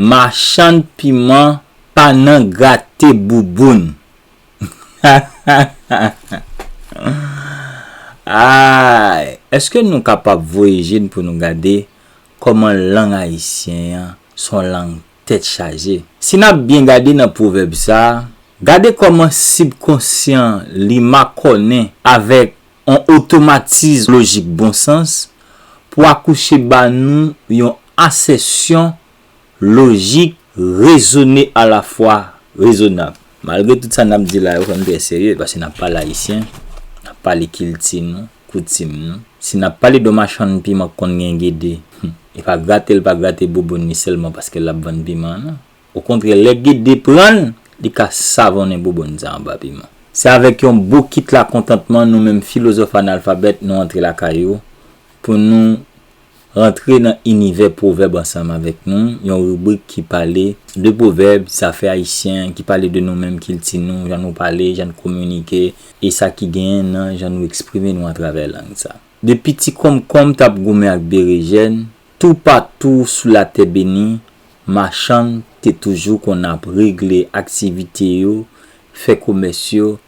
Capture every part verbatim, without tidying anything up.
Machann piman pa nan grate bouboun. Ay, èske nou kapab voye je n pou nou gade kòman lang ayisyen an se yon lang tèt chaje? Si n ap byen gade nan pwovèb sa a, gade kòman sibkonsyan li makònen avèk yon otomatis lojik bon sans pou akouche ba nou yon asèsyon lojik, rezone alafwa rezonab. Malgre tout sa n ap di la yo, fò n trè serye, paske n ap pale ayisyen, n ap pale kilti nou, koutim nou. Si n ap pale de yon machann piman k konn gen gede, hmm, e pa grate l pa grate bouboun li sèlman paske l ap vann piman an, non. Okontrè, lè gede pran l, li ka savonnen bouboun sa anba piman. Se avèk yon bokit lakontantman nou menm filozòf analfabèt nou antre lakay ou pou nou rantre nan inivè pwovèb ansanm avèk nou, yon ribrik ki pale de pwovèb, zafè ayisyen, ki pale de nou menm, kilti nou, jan nou pale, jan nou kominike, e sa ki genyen nan jan nou eksprime nou atravè lang sa. De piti konmkonm t ap goumen ak berejèn, toupatou sou latè beni, machann te toujou konn ap regle aktivite yo, fè komès yo,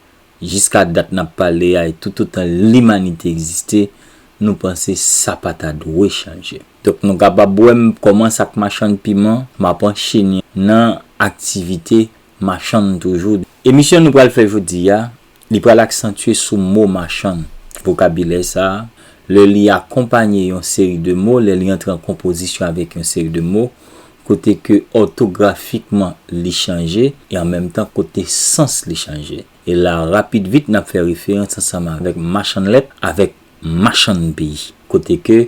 jiska dat n ap pale a e toutotan limanite egziste, nou panse sa pa ta dwe chanje. Donk, nou kapab wè m kòmanse ak machann piman, m ap anchenye nan aktivite machann toujou. Emisyon nou pral fè jodi a, li pral aksantye sou mo machann. Vokabilè sa a, lè li akonpanye yon seri de mo, lè li antre an konpozisyon avèk yon seri de mo, kote ke òtografikman li chanje, e an menm tan kote sans li chanje. E la, rapid vit, n ap fè referans ansanm avèk machann lèt, avèk machann peyi. Kote ke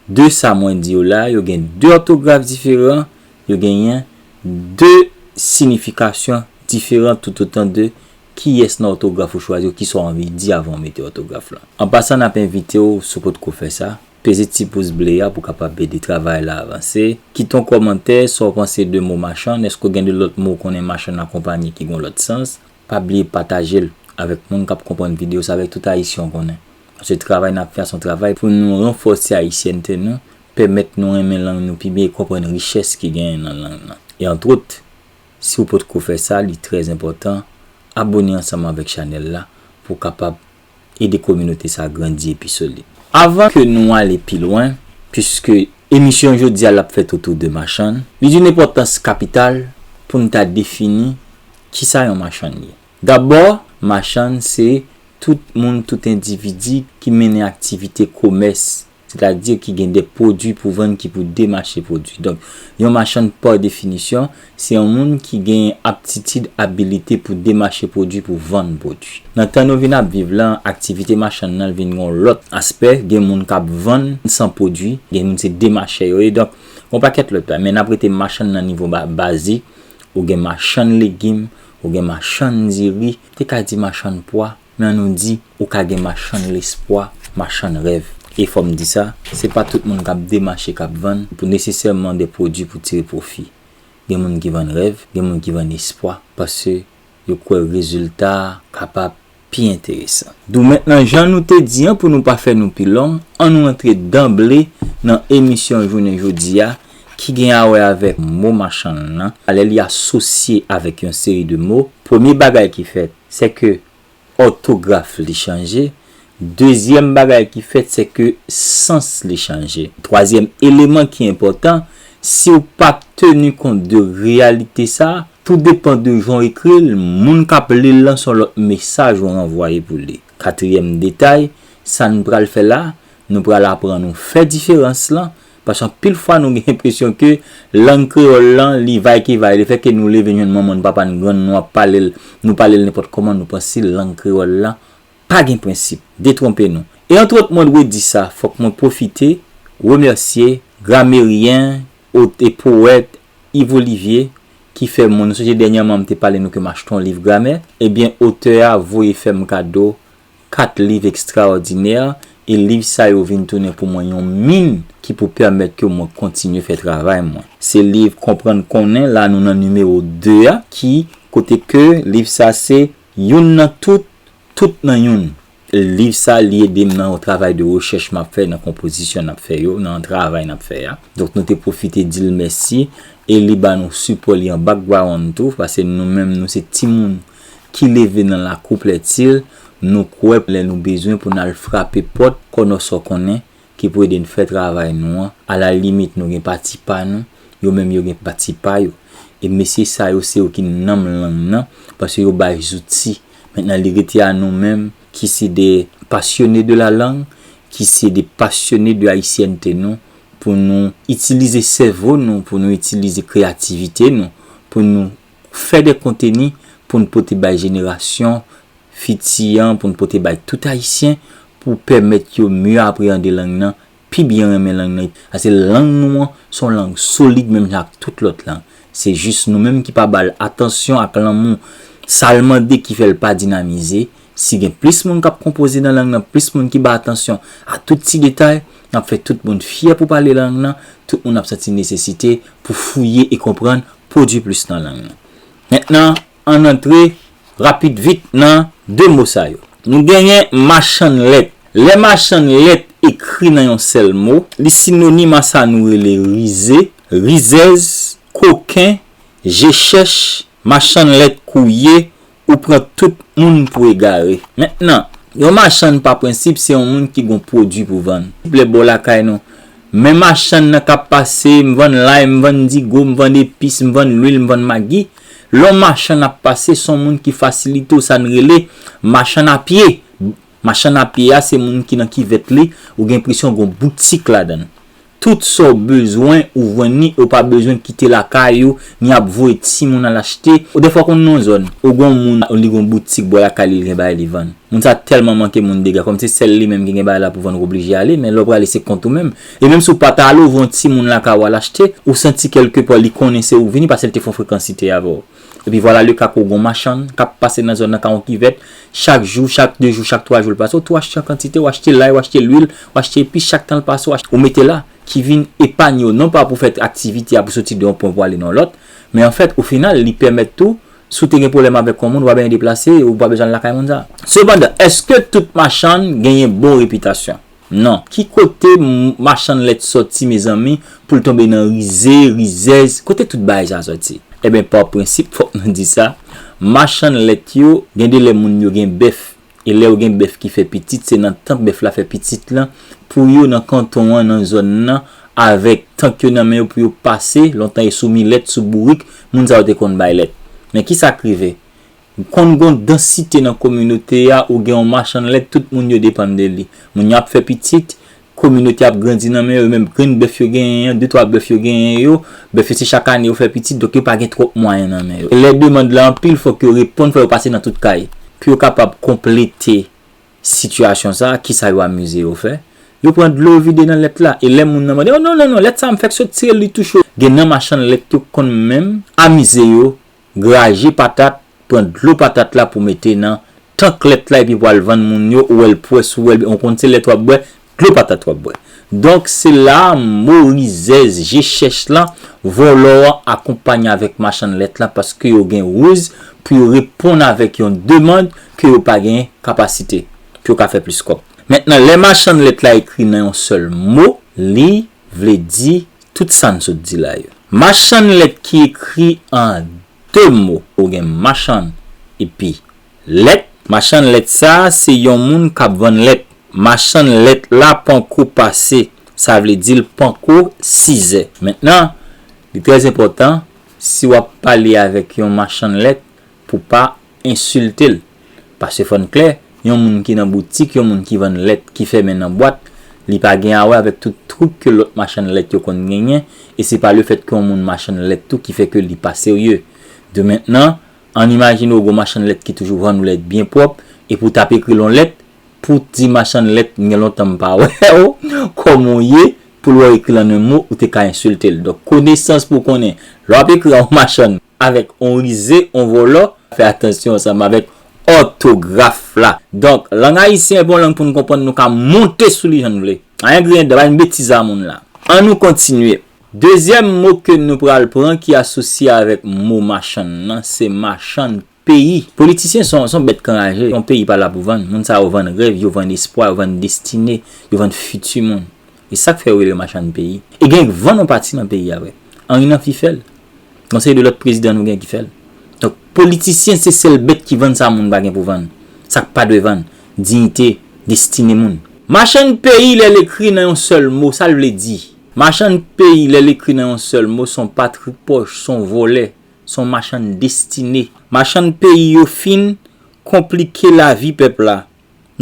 de sa mwen di yo la, yo gen de òtograf diferan, yo genyen de siyifikasyon diferan toutotan de kiyès nan òtograf ou chwazi, kisa w anvi di avan w mete òtograf lan. An pasan, n ap envite w, si w potko fè sa, peze ti pous ble a pou w kapab ede travay la avanse. Kite yon kòmantè, sa w panse de mo machann, èske w gen de lòt mo w konnen machann akonpanye ki gen yon lòt sans? Pa bliye pataje l avèk moun k ap konprann videyo sa, avèk tout ayisyen w konnen. Paske travay n ap fè a se yon travay pou nou ranfòse ayisyènte nou, pèmèt nou renmen lang nou pi byen e konprann richès ki genyen nan lang nan. E antwòt, si w potko fè sa, li trè enpòtan, abòne ansanm avèk chanèl la pou w kapab ede kominote sa grandi epi solid. Avan ke nou ale pi lwen, piske emisyon jodi a l ap fèt otou de machann, li d'une importance capitale pou n ta defini kisa yon machann ye. Dabò, machann se tout moun, tout endividi ki mennen aktivite komès, sètadi ki gen de pwodui pou vann, ki pou demache pwodui. Donk, yon machann, pa definisyon, se yon moun ki gen aptitid, abilite pou demache pwodui, pou vann pwodui. Nan tan nou vin ap viv la, aktivite machann nan vin gen yon lòt aspè, gen moun k ap vann san pwodui, gen moun se demachè yo ye. Donk, yon pakèt lòt bagay, men n ap rete machann nan nivo ba-, bazik, ou gen machann legim, ou gen machann diri, te ka di machann pwa, men ann nou di, ou ka gen machann lespwa, machann rèv. E fò m di sa, se pa tout moun k ap demache, k ap vann, pou nesesèman de pwodui pou tire pwofi. Gen moun ki vann rèv, gen moun ki vann espwa, paske yo kwè rezilta a kapab pi enteresan. Doumentnan, jan nou te di an, pou nou pa fè nou pi long, ann nou rantre danble nan emisyon jounen jodi a, ki gen a wè avèk mo machann nan, lè li asosye avèk yon seri de mo. Premye bagay ki fèt, se ke òtograf li chanje. Dezyèm bagay ki fèt, se ke sans li chanje. Twazyèm eleman ki enpòtan, si w pa teni kont de reyalite sa, tou depan de jan w ekri l, moun k ap li l lan se yon lòt mesaj ou ranvwaye pou li. Katriyèm detay, sa n pral fè la, nou pral aprann ou fè diferans lan, paske anpil fwa nou gen enpresyon ke lang kreyòl lan, li vaykevay, lefètke nou leve n jwenn manman n, papa n, grann nou ap pale l, nou pale l nenpòt kòman, nou panse lang kreyòl lan pa gen prensip. Detwonpe nou. E antwòt, mwen dwe di sa, fòk mwen pwofite remèsye grameryen, ot-, e powèt Yves Olivier, ki fè mwen, nou sonje dènyèman m te pale nou ke m achte yon liv gramè, ebyen, otè a voye fè m kado kat liv ekstraòdinè, e liv sa yo vin tounen pou mwen yon min ki pou pèmèt ke mwen kontinye fè travay mwen. Se liv Konprann Konnen, la nou nan nimewo de a, ki, kote ke liv sa se youn nan tout, tout nan youn. Liv sa, li ede m nan yon travay de rechèch m ap fè, nan konpozisyon n ap fè yo, nan travay n ap fè a. Donk, nou te pwofite di l mèsi. E li ba nou sipò li an background tou, paske nou menm, nou se timoun ki leve nan lakou Plètil. Nou kwè lè nou bezwen pou n al frape pòt, Kònòsò konnen ki pou ede n fè travay nou an. Alalimit, nou gen pati pa nou, yo menm yo gen pati pa yo. E mesye sa yo, se yo ki nanm lang nan, paske yo bay zouti. Mentnan, li rete a nou menm, ki se de pasyone de la lang, ki se de pasyone de ayisyènte nou, pou nou itilize sèvo nou, pou nou itilize kreyativite nou, pou nou fè de konteni pou n pote bay jenerasyon fiti an, pou n pote bay tout Ayisyen, pou pèmèt yo mye apreyande lang nan, pi byen renmen lang nan. Paske lang nou an, se yon lang solid menm jan ak tout lòt lang. Se jis nou menm ki pa ba l atansyon ak lanmou sa l mande ki fè l pa dinamize. Si gen plis moun k ap konpoze nan lang nan, plis moun ki ba atansyon a tout ti detay, n ap fè tout moun fyè pou pale lang nan, tout moun ap santi nesesite pou fouye e konprann, pwodui plis nan lang nan. Mentnan, ann antre rapid vit nan de mo sa yo. Nou genyen machann lèt. Lè machann lèt ekri nan yon sèl mo, li sinonim a sa nou rele rize, rizèz, koken, je chèch, machann lèt kouye, ou pran tout moun pou egare. Mentnan, yon machann pa prensip se yon moun ki gon pwodui pou vann. Lè bò lakay nou, men machann nan k ap pase, m vann lay, m vann digo, m vann epis, m vann lwil, m vann magi. Lè yon machann ap pase, se yon moun ki fasilite w, sa n rele machann a pye. Machann a pye a, se moun ki nan kivèt li, ou gen enpresyon gon boutik ladan l. Tout sa w bezwen, ou jwenn li, ou pa bezwen kite lakay ou, ni ap voye timoun al achte. Ou defwa konn nan yon zòn, ou gon moun, li gon boutik bò lakay li, li gen bagay li vann. Moun sa tèlman manke moun dega, kòm se sèl li menm ki gen bagay la pou vann, ou oblije ale, men lè w prale se kont ou menm. E menm si w pa ta ale, ou voye yon timoun lakay ou al achte, ou santi kèlkepè li konnen se ou vini paske l te fè yon frekansite avè w. Epi vwala le ka ke w gon machann k ap pase nan zòn nan ka yon kivèt, chak jou, chak de jou, chak twa jou l pase, ou tou achte an kantite, ou achte lay, ou achte lwil, ou achte epis, chak tan l pase, ou achte, ou mete la, ki vin epanye w, non pa pou fè aktivite a pou soti de yon pwen pou ale nan yon lòt, men anfèt, o final, li pèmèt tou, si w te gen pwoblèm avèk yon moun, ou pa bezwen deplase, ou pa bezwen al lakay moun sa. Sepandan, èske tout machann genyen bon repitasyon? Non. Ki kote m-, machann lèt sòti, mezanmi, pou l tonbe nan rize, rizèz? Kote tout bagay sa sòti? Ebyen, pa prensip, fòk nou di sa, machann lèt yo, gen de lè moun yo gen bèf. E lè yo gen bèf ki fè pitit, se nan tan bèf la fè pitit lan, pou yo nan kanton an, nan zòn nan, avèk tank yo nan men yo pou yo pase, lontan e sou milèt, sou bourik, moun sa yo te konn bay lèt. Men ki sa k rive? Konn gon dansite nan kominote a, ou gen yon machann lèt, tout moun yo depann de li. Moun yo ap fè pitit, kominote ap grandi nan men yo, yo menm grenn bèf yo genyen an, de twa bèf yo genyen yo, bèf yo se chak ane yo fè pitit, donk yo pa gen twòp mwayen nan men yo. E lè demann la anpil, fòk yo reponn, fòk yo pase nan tout kay. Pou yo kapab konplete sitiyasyon sa, kisa yo amize yo fè? Yo pran dlo vide nan lèt la, e lè moun nan mande, "Oh, non, non, non, lèt sa m fèk sot tire l, li tou cho." Gen nan machann lèt yo konn menm amize yo, graje patat, pran dlo patat la pou mete nan tank lèt la epi pou al vann moun yo, ou wè l pwès, ou wè l, ou konn se lèt w ap bwè, dlo patat w ap bwè. Donk, se la mo rizèz, je chèch lan, vòlò an akonpanye avèk machann lèt lan paske yo gen riz pou yo reponn avèk yon demann ke yo pa gen kapasite pou yo ka fè plis kòb. Mentnan, lè machann lèt la ekri nan yon sèl mo, li vle di tout sa n sot di la yo. Machann lèt ki ekri an de mo, ou gen machann epi lèt. Machann lèt sa a, se yon moun k ap vann lèt. Machann lèt la panko pase, sa vle di l panko sizè. Mentnan, li trè enpòtan, si w ap pale avèk yon machann lèt, pou pa ensilte l. Paske fò n klè, yon moun ki nan boutik, yon moun ki vann lèt, ki fèmen nan bwat, li pa gen a wè avèk tout trik ke lòt machann lèt yo konn genyen, e se pa lefèt ke yon moun machann lèt tou ki fè ke li pa serye. De mentnan, ann imajine w gon machann lèt ki toujou vann ou lèt byen pwòp, epi w t ap ekri l yon lèt, pou w di machann lèt, m gen lontan m pa wè w, kòman w ye, pou l wè w ekri l an en mo, ou te ka ensilte l. Donk, konesans pou w konnen, lè w ap ekri a yon machann, avèk on rize, on vòlò, fè atansyon ansanm avèk òtograf la. Donk, lang ayisyen pa yon lang pou n konprann, nou ka monte sou li jan n vle. Anyen griyen dan, pa yon betiz a moun la. Ann nou kontinye. Dezyèm mo ke nou pral pran ki asosye avèk mo machann nan, se machann peyi. Politisyen se yon, se yon bèt k anraje. Yon peyi pa la pou vann. Moun sa yo vann rèv, yo vann espwa, yo vann destine, yo vann fiti moun. E sa k fè yo rele machann peyi. E gen k vann yon pati nan peyi a vre. Henry Namphy fè l. Yon seri de lòt prezidan nou gen ki fè l. Donk, politisyen se sèl bèt ki vann sa moun pa gen pou vann. Sa k pa dwe vann. Diyite, destine moun. Machann peyi, lè l ekri nan yon sèl mo, sa l vle di? Machann peyi, lè l ekri nan yon sèl mo, se yon patrik pòch, se yon vòlè, se yon machann destine. Machann peyi yo fin konplike lavi pèp la.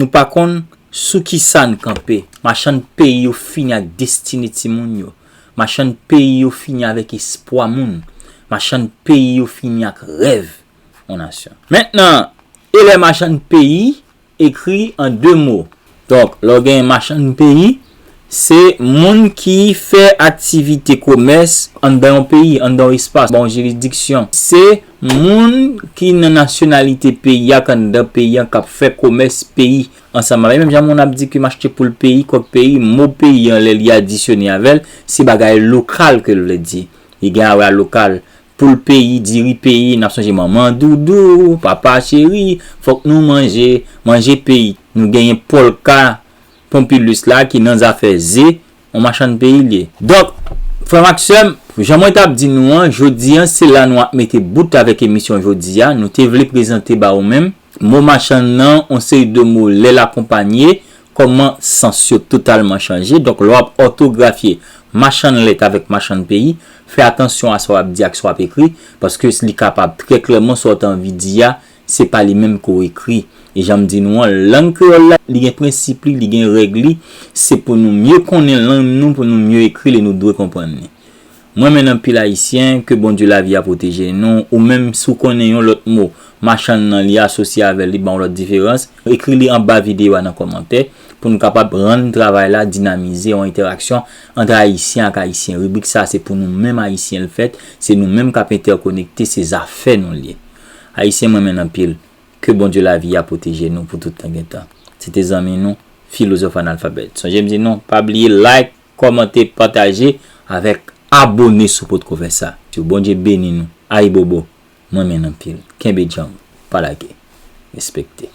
Nou pa konn sou ki sa n kanpe. Machann peyi yo fini ak destine timoun yo. Machann peyi yo fini avèk espwa moun. Machann peyi yo fini ak rèv yon nasyon. Mentnan, e lè machann peyi ekri an de mo? Donk, lè w gen machann peyi, se moun ki fè aktivite komès anndan yon peyi, anndan yon espas, ba yon jiridiksyon. Se moun ki nan nasyonalite peyi a, k anndan peyi a, k ap fè komès peyi ansanm avè l. Menm jan moun ap di ke m achte poul peyi, kòk peyi, mo peyi an, lè li adisyone avè l, se bagay lokal ke l vle di. Li gen a wè a lokal. Poul peyi, diri peyi, n ap sonje manman doudou, papa cheri, fòk nou manje, manje peyi. Nou genyen Pòlka Pompilus la ki nan zafè ze, yon machann peyi l ye. Donk, frè m ak sè m, jan mwen t ap di nou an, jodi an, se la nou ap mete bout avèk emisyon jodi a. Nou te vle prezante ba ou menm mo machann nan, yon seri de mo lè l akonpanye, kòman sans yo totalman chanje. Donk, lè w ap òtografye machann lèt avèk machann peyi, fè atansyon a sa w ap di ak sa w ap ekri, paske li kapab trè klèman sa w te anvi di a, se pa li menm ke w ekri. E jan m di nou an, lang kreyòl la, li gen prensip li, li gen règ li, se pou nou mye konnen lang nou, pou nou mye ekri li, nou dwe konprann li. Mwen renmen anpil Ayisyen, ke Bondye lavi a pwoteje nou, ou menm si w konnen yon lòt mo, machann nan li asosye avè l, li ba yon lòt diferans, ekri li anba videyo a nan kòmantè, pou nou kapab rann travay la dinamize, yon entèraksyon ant Ayisyen ak Ayisyen. Ribrik sa se pou nou menm Ayisyen l fèt, se nou menm k ap entèkonekte, se zafè nou l ye. Ayisyen mwen renmen anpil, ke Bondye lavi a pwoteje nou pou tout tan gen tan. Se te zanmi nou, Filozòf Analfabèt. Sonje m di nou, pa bliye like, kòmante, pataje avèk abone si w potko fè sa. Bondye beni nou. Ayibobo. Mwen renmen anpil. Kenbe djanm. Pa lage. Respekte.